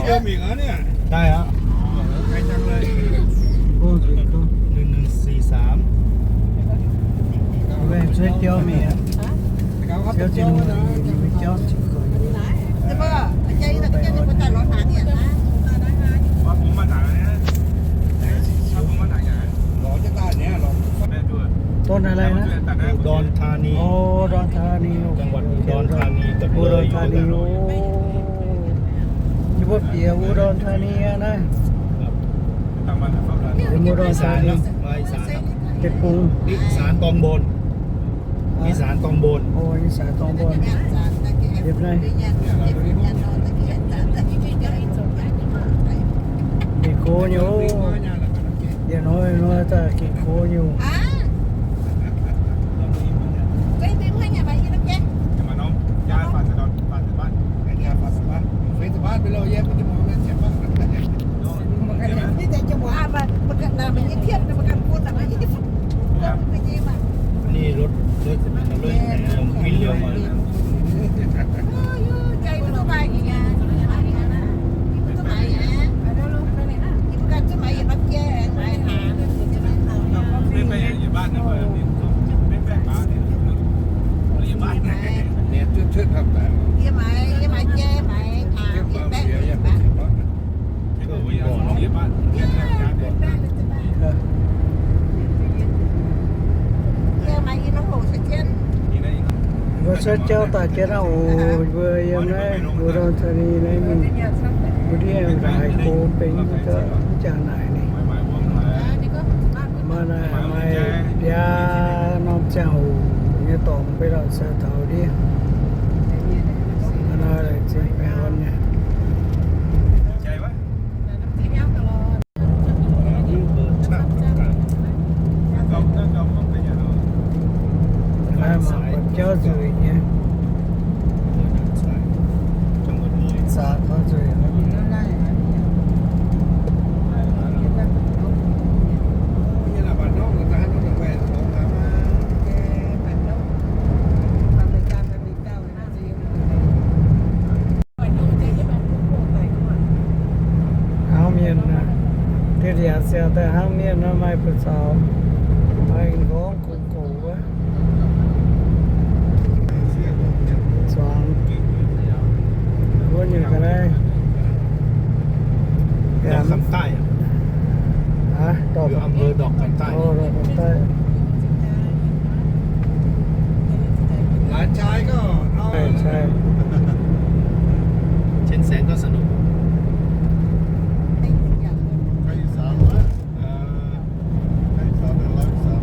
Jauv mingh aqv. Daaih aqv. Hnyangx hnyangx, หนึ่งหนึ่งสี่สาม. Cuotv jauv mingh aqv. Jauv zinh, jauv zinh. Tôn อะไรนะ? อุดรธานี. Ồ, Udon Thani. จังหวัดอุดรธานี กับเลย Udon Thani. Ồ. Ñu mbuo bieqc Udon Thani aqv naaiv. Udon Thani. Deic-bung. อีสานตอนบน. อีสานตอนบน. Ồ, อีสานตอนบน. Hietv naaiv. Gitv gox nyei. Yietc hnoi hnoi daaih gitv gox nyei. Ninh รถ รถ รถ Mbuo cuotv jauv daaih jienv naaiv oc, mbuo yiem naaiv Udon Thani naaiv mingh, mbuo ndiev haiz gox benx jaa naaic ni. Maaih naaic maaih biaa norm ziangh hoc nyei dorngx beiv lauh se taux ndiev. Maaih naaic zinh baengh orn nyei. Mangc buatc jauv nzueic nyei. Zaqc taux nzueic. Hnangv mienh, dieh liuz ziangh daaih hnangv mienh nor maaih buoz zaux, maaih m'nqorngv gox gox wuov. Zuangx wuov nyungc ga'naaiv. Aa, dorh อำเภอดอกคำใต้. Aa, daux ka'nv daaih. หลานชายก็เอา ใช่ ใช่ เชียงแสนก็สนุก ใครสาววะ เอ่อ ใครสาวน่ารักสาว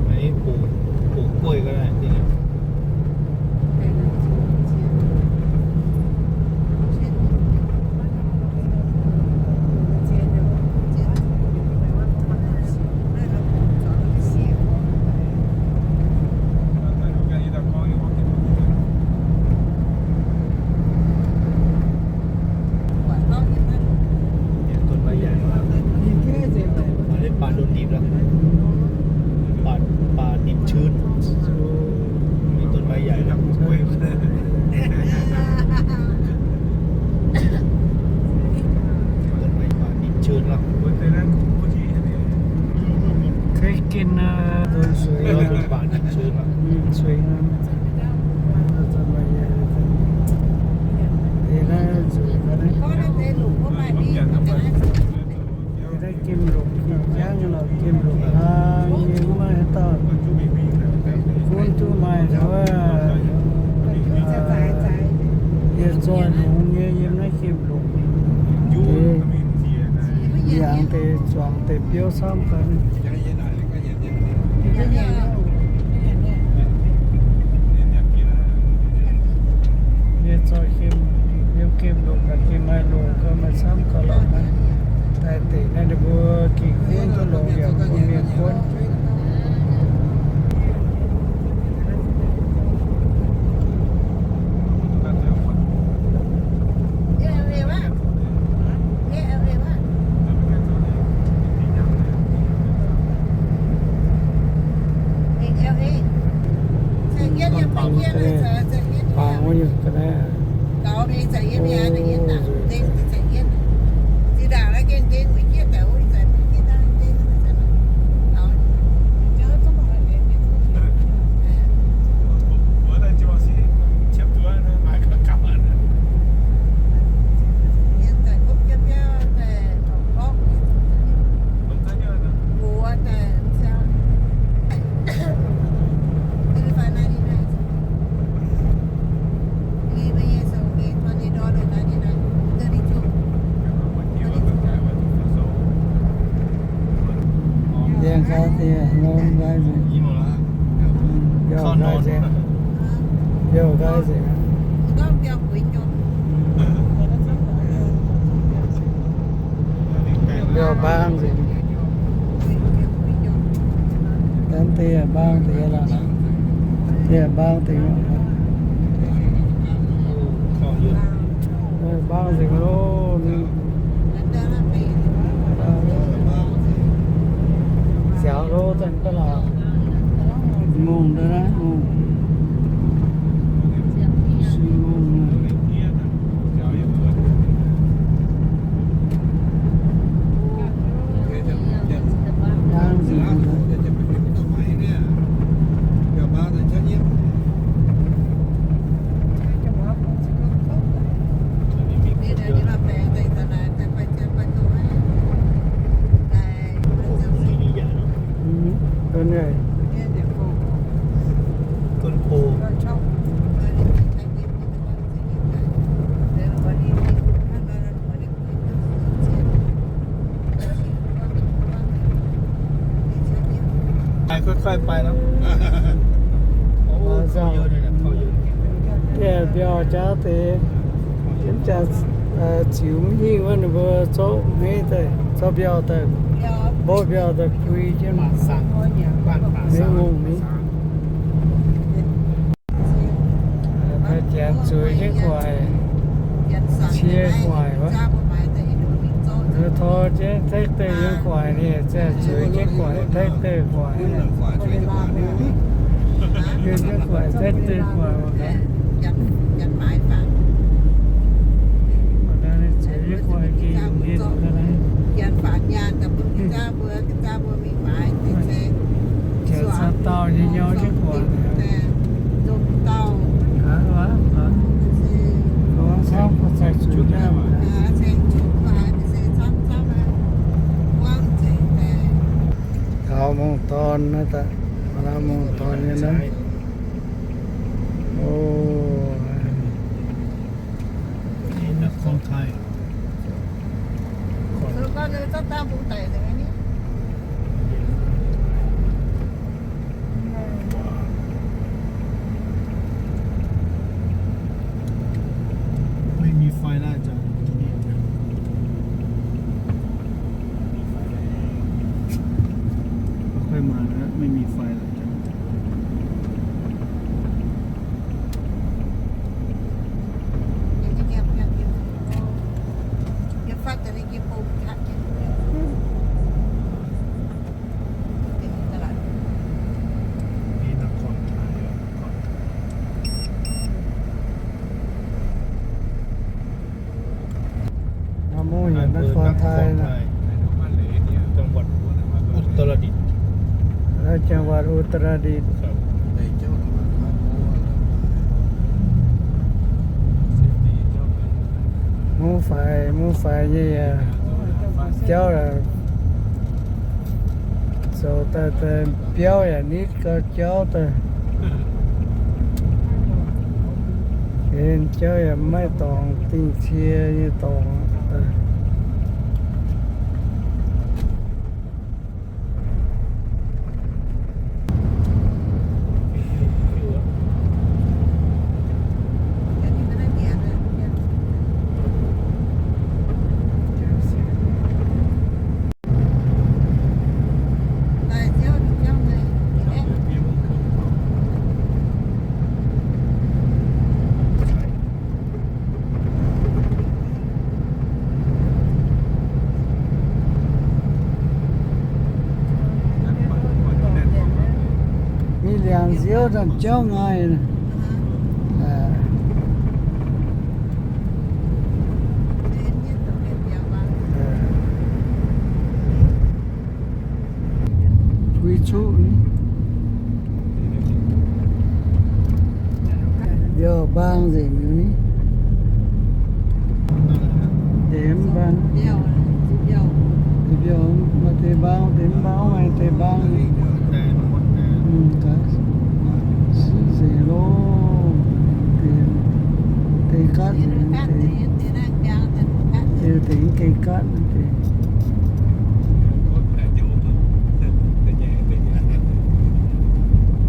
อันนี้ปลูก ปลูกกล้วยก็ได้ที่นี่ เนี่ยต้นไม้ใหญ่มาก อันนี้ป่าดงดิบแล้ว ป่า ป่าดิบชื้น มีต้นไม้ใหญ่แล้ว ต้นไม้ป่าดิบชื้นแล้ว เคยกินนะ ต้นสวย เออ ป่าดิบชื้นแล้ว อืม สวยงาม ได้กิมหลงกินจังหรอก กิมหลงทางนี้มาให้ตอน คนทั่วไปแต่ว่า เดี๋ยวซอยหลงเนี่ยยังไม่กิมหลง อย่าง Deix zuangx deix biouv camv gau. Yie zorqv yiem gemh longc ga'gengh maaih longc gau, maaih camv gau lorqc naaiv. Daaih deix naaiv ninh mbuo gengh kuonv duqv longx yaac bun mienh kuonv. Yangh gaax deix, longx gaax deix. Biauv gaax deix. Biauv gaax deix. Biauv mbaang nzengc. Dangh deix mbaang deix lorqc. Deix mbaang deix. Mbaang nzengc loh. Ziangx loh zanc ga'laac. Mungh daaih naaiv mungh. Mungh. Deix mbiauh jaav deix, mv jaax ziux mv hingh wuov, ninh mbuo zorqv hmeiv daaih, zorqv mbiauh daaih, mborqv mbiauh daaih gui jienv, hmeiv ngongh mingh. Janx zueiz jienv gu'nguaaic, cie gu'nguaaic wuov. Tor jienv tractor yiem gu'nguaaic, ninh ziouc zueiz jienv gu'nguaaic, tractor gu'nguaaic. Zueiz jienv gu'nguaaic, tractor gu'nguaaic. Zueiz jienv gu'nguaaic gengh nitv. Janx caux dauh nyei nyorx jienv gu'nguaaic. Taux mungh dorn naaiv daaih, mungh dorn nyei naaiv. O. Maiv maaih fai laaix jangx. นี่นครไทย นครไทย จังหวัดอุตรดิตถ์ จังหวัดอุตรดิตถ์ ครับ Mungv faix, mungv faix nyei yaac jauv, zoux daaih daaih biauv yaac nitv gau jauv daaih. Benx jauv yaac maiv dorngc, dingh cie nyei dorngc daaih. Yangh nziouv daaih jauv ngaih. Fui cuqv. Mbiauh mbaang nzengc nyei. Deix mv mbaang. Deix mbiauh, maaih deix mbaang, deix mv mbaang, maaih deix mbaang. Siqv nzengc loh. Deix gaatv nzengc, deix, deix mv gaengh gaatv deix.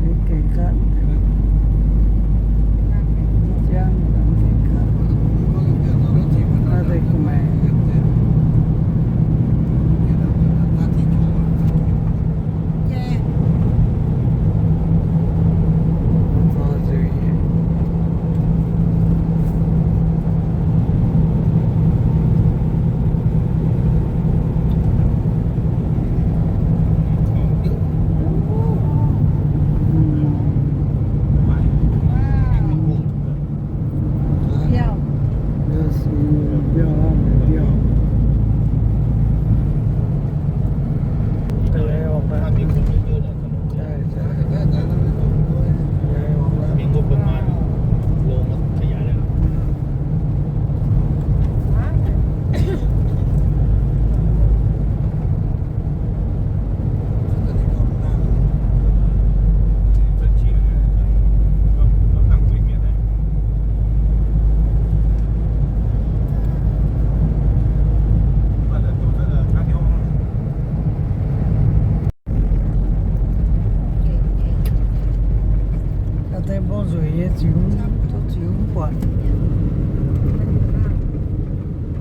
Mv gaengh gaatv. Mv gaengh gaatv. Naaiv deix gu'maeqc. Deix mbong nzueic nyei ziux, duqv ziux mv buatc.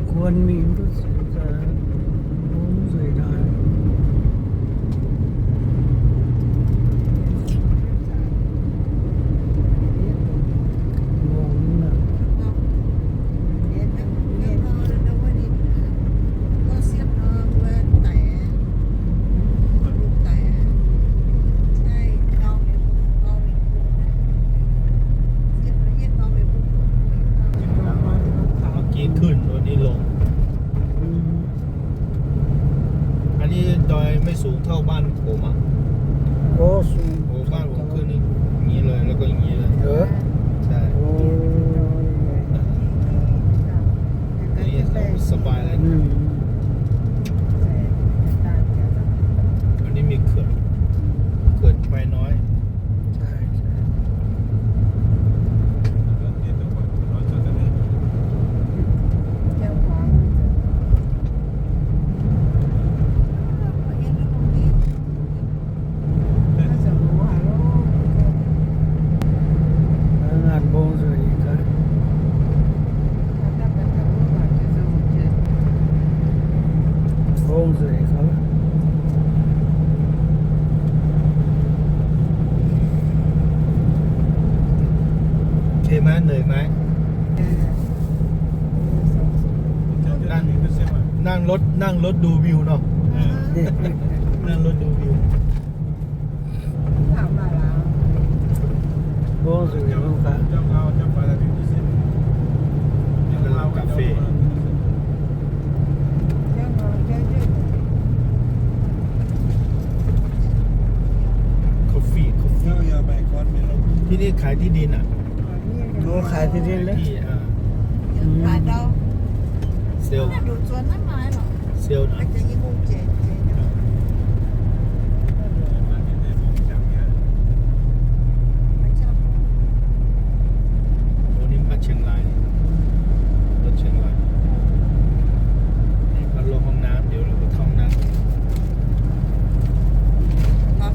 Kuonx mingh duqv ziux, mbong nzueic naaic. Maa qiex kuinv wuov ninh longc. อันนี้ดอยไม่สูงเท่าบ้านผมอ่ะ โอ้ สูง โอ้ บ้านผมขึ้นนี่อย่างนี้เลย แล้วก็อย่างนี้เลย เออ ใช่ โอ้ อันนี้สบายเลย อืม อันนี้มีเขื่อน เขื่อนควายน้อย ใช่ ใช่ Ngangh mbong nzueic gaax. Mbong nzueic gaax. Oc, maiv nzueic maiv. นั่ง นั่งรถ นั่งรถดูวิวเนาะ นั่งรถดูวิว Mbong nzueic gaax. กาแฟ coffee coffee ที่นี่ขายที่ดินอ่ะ โอ้ ขายที่ดินเลย ที่ อ่า อืม เซลล์ เซลล์นะ โอ้ นี่มาเชียงราย รถเชียงราย นี่ก็ลงห้องน้ำ เดี๋ยวเราไปเข้าห้องน้ำ อา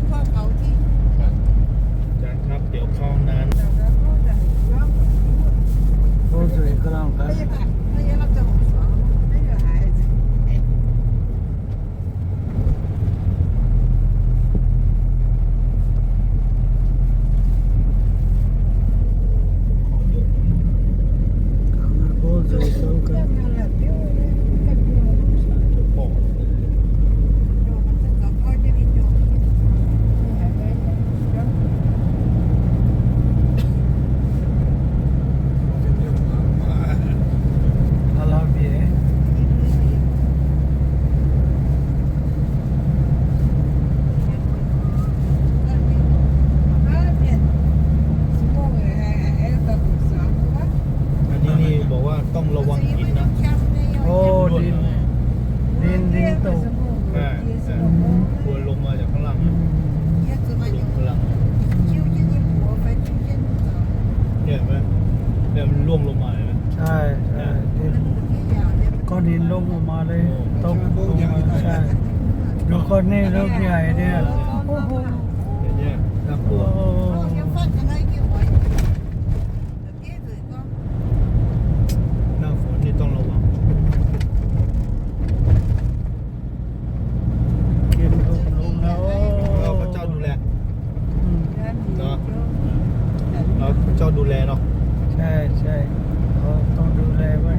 จารย์ครับ เดี๋ยวเข้าห้องน้ำ Mbong nzueic gaax, lamh gaax. Gorngv ninh lungh haic dieh. Mv lungh lungh aqv. เราเจ้าดูแลเนาะ ใช่ ใช่ เขาต้องดูแลเว้ย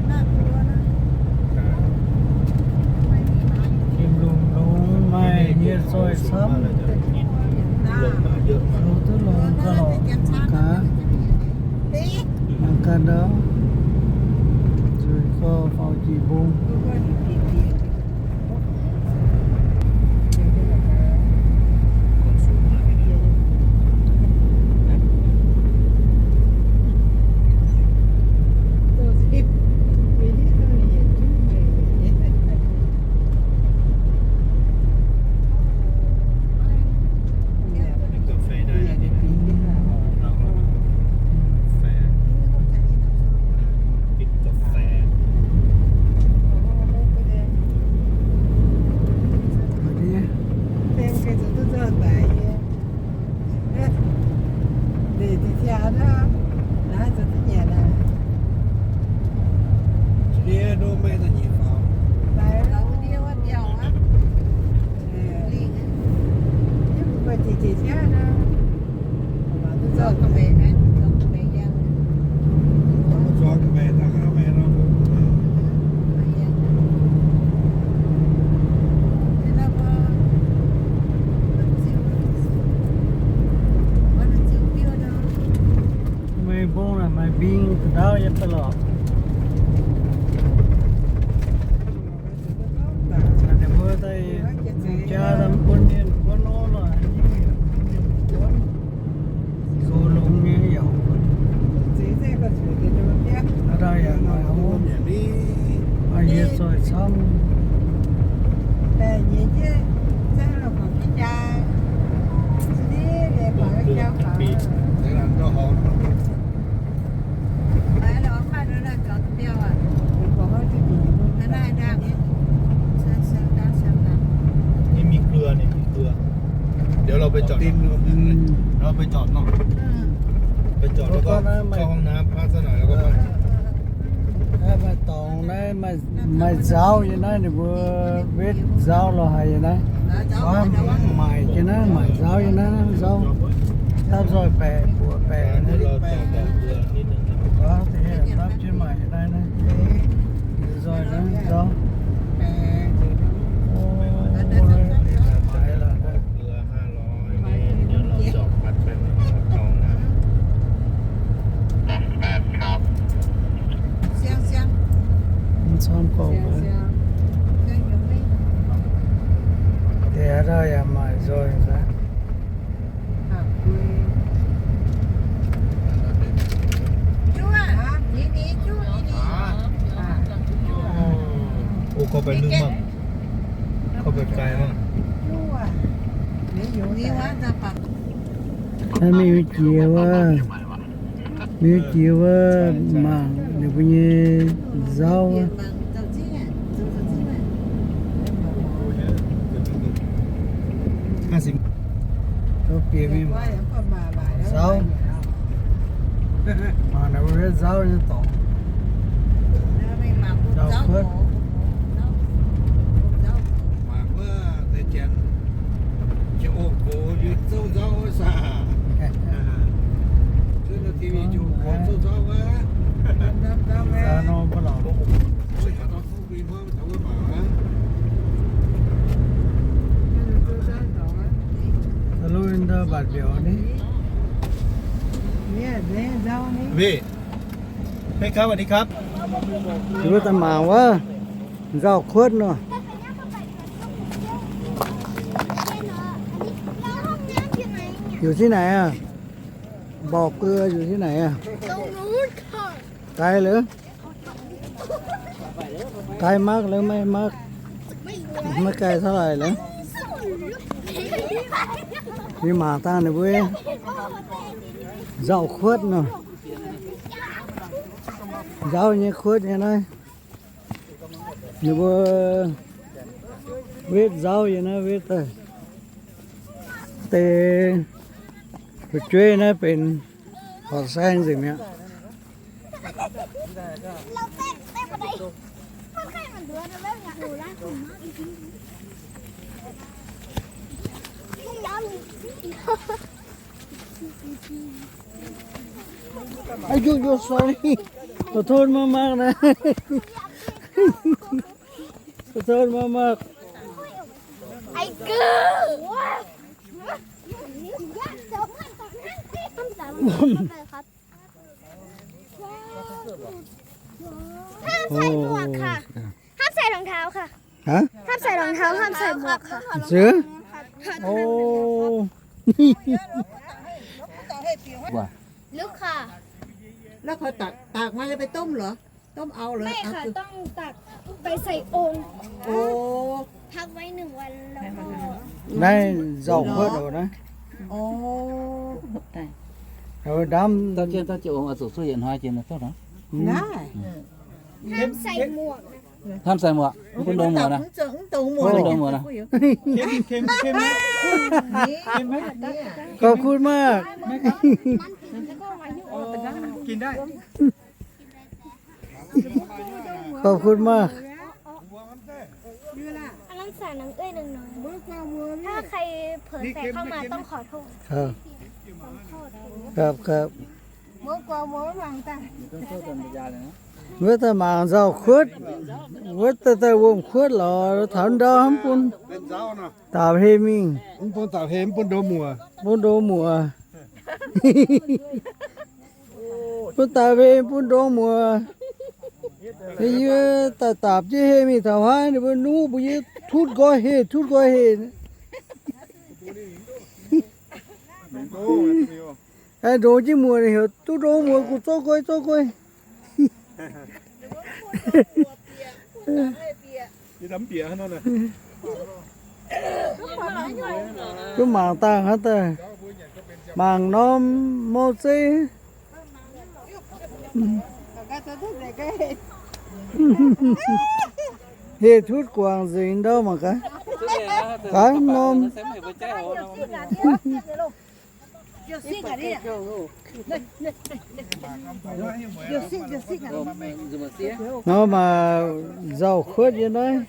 น่ากลัวนะ Im lùng lùng maiv hieh zoih camv. ลงมาเยอะมาก Lùng duqv lùng gauh lorqc. Mangc gaax, mangc gaax ndau, zueiz gorx faaux jiex mbong. Meih mbong naaic maaih mbing ga'ndaauv yiem daaih lorqc. Ninh mbuo daaih jaa daaih mv bun mienh buonv nor lorqc, ninh mienh buonv. Zoux longx nyei yaac. Aa, daaih yaac maaih hov. Maaih hieh zoih camv. Ni มีเกลือ นี่ มีเกลือ เดี๋ยวเราไปจอด เราไปจอดนอก ไปจอดแล้วก็เข้าห้องน้ำพักสักหน่อยแล้วก็มา Maaih dorngx naaiv, maaih nzauv yiem naaiv, ninh mbuo wetv nzauv lorz haic yiem naaiv. Maaic jienv naaiv, maaic nzauv yiem naaiv, nzauv dapv nzoih baeqc, buoqc baeqc naaiv. Dapv jienv maaic yiem naaiv naaiv. Nzoih naaiv nzauv. Mv camv gorngv, deix ndau yaac maaic nzoih aqv. Ov, gorngv baeqc lungh mangc, gorngv baeqc jaaix mangc. Naaiv mingh jiex wuov, mingh jiex wuov mangc ninh mbuo nyei nzauv wuov. Tov bieqc mingh mangc nzauv. Mangc ninh mbuo nzauv nyei dorngx. Nzauv kuotv. Mangc wuov, deix janx, janx ong-gox yie zouv nzauv wuov saah. Cuotv naaiv T V janx ong-gox zouv nzauv wuov. Nzauv nor mbuo lorqc. Hello, in the bac biaux ni. Wei, แม่ค้า สวัสดีครับ Mbuo daaih mangc wuov, nzauv kuotv nor. อยู่ที่ไหนอ่ะ บ่อเกลืออยู่ที่ไหนอ่ะ ไกลเหรอ ไกลมากหรือไม่มาก ไม่ไกลเท่าไหร่เหรอ Mingh mangc dangh ninh mbuo nzauv kuotv nor. Nzauv nyei kuotv nyei naaiv. Ninh mbuo wetv nzauv yiem naaiv wetv daaih. Deix fu'jueiv naaiv benx horqc saeng nzengc mi'aqv. Aa, sorry. Khov tov mangc mangc naaic. Khov tov mangc mangc. ห้ามใส่หมวกค่ะ ห้ามใส่รองเท้าค่ะ ฮะ ห้ามใส่รองเท้า ห้ามใส่หมวกค่ะ เสือ โอ้ ลึกค่ะ แล้วเขาตัก ตักมาแล้วไปต้มเหรอ ต้มเอาเหรอ ไม่ค่ะ เอา ต้องตักไปใส่โอ่ง โอ้ พักไว้หนึ่งวันแล้วก็ Naaiv nzauh kuotv oc naaiv. อ๋อ Heuc ndamv. Taux jienv, taux jienv ong oix zuqc zuov yietc hnoi jiex naaiv duqv nor. ห้ามใส่หมวก Hnamv sai muoqc, mv bun ndongx muoqc naaiv. Mv bun ndongx muoqc naaiv. Khov kun maah. Khov kun maah. อันนั้นใส่น้ำเอื้อยหนึ่งหน่อย ถ้าใครเผลอใส่เข้ามาต้องขอโทษ ครับ ครับ ครับ Wuov daaih mangc nzauh kuotv, wuov daaih daaih wuom kuotv lorz taux ndau hnamv bun daapc hei mingh. Mv bun daapc hei, mv bun ndongx muoqc. Bun daapc hei, bun ndongx muoqc. Yie daaih daapc jienv hei mingh taux haaix, ninh mbuo nuqv mbuo yie tutv nqoi hei, tutv nqoi hei. Aengx ndongx jienv muoqc, ninh heuc duqv ndongx muoqc, guh zorqv nqoi, zorqv nqoi. Duqv mangc dangh hnangv daaih, mangc norm mouv zeiv. Heh tutv guangc nzengc ndau mangc gaax. Gaax norm. Nor maaih nzauh kuotv yiem naaiv.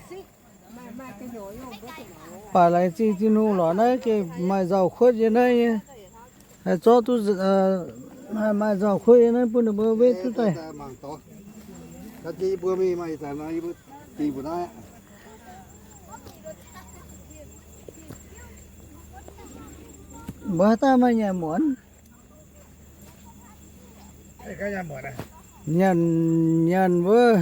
Baac laengz zingh Tin-Hungh lorqc, naaiv gengh maaih nzauh kuotv yiem naaiv nyei. Haih zorqv duqv, maaih nzauh kuotv yiem naaiv bun ninh mbuo wetv duqv daaih. Mbuo haaix dauh maaih nyanc muonz? Nyanc, nyanc wuov.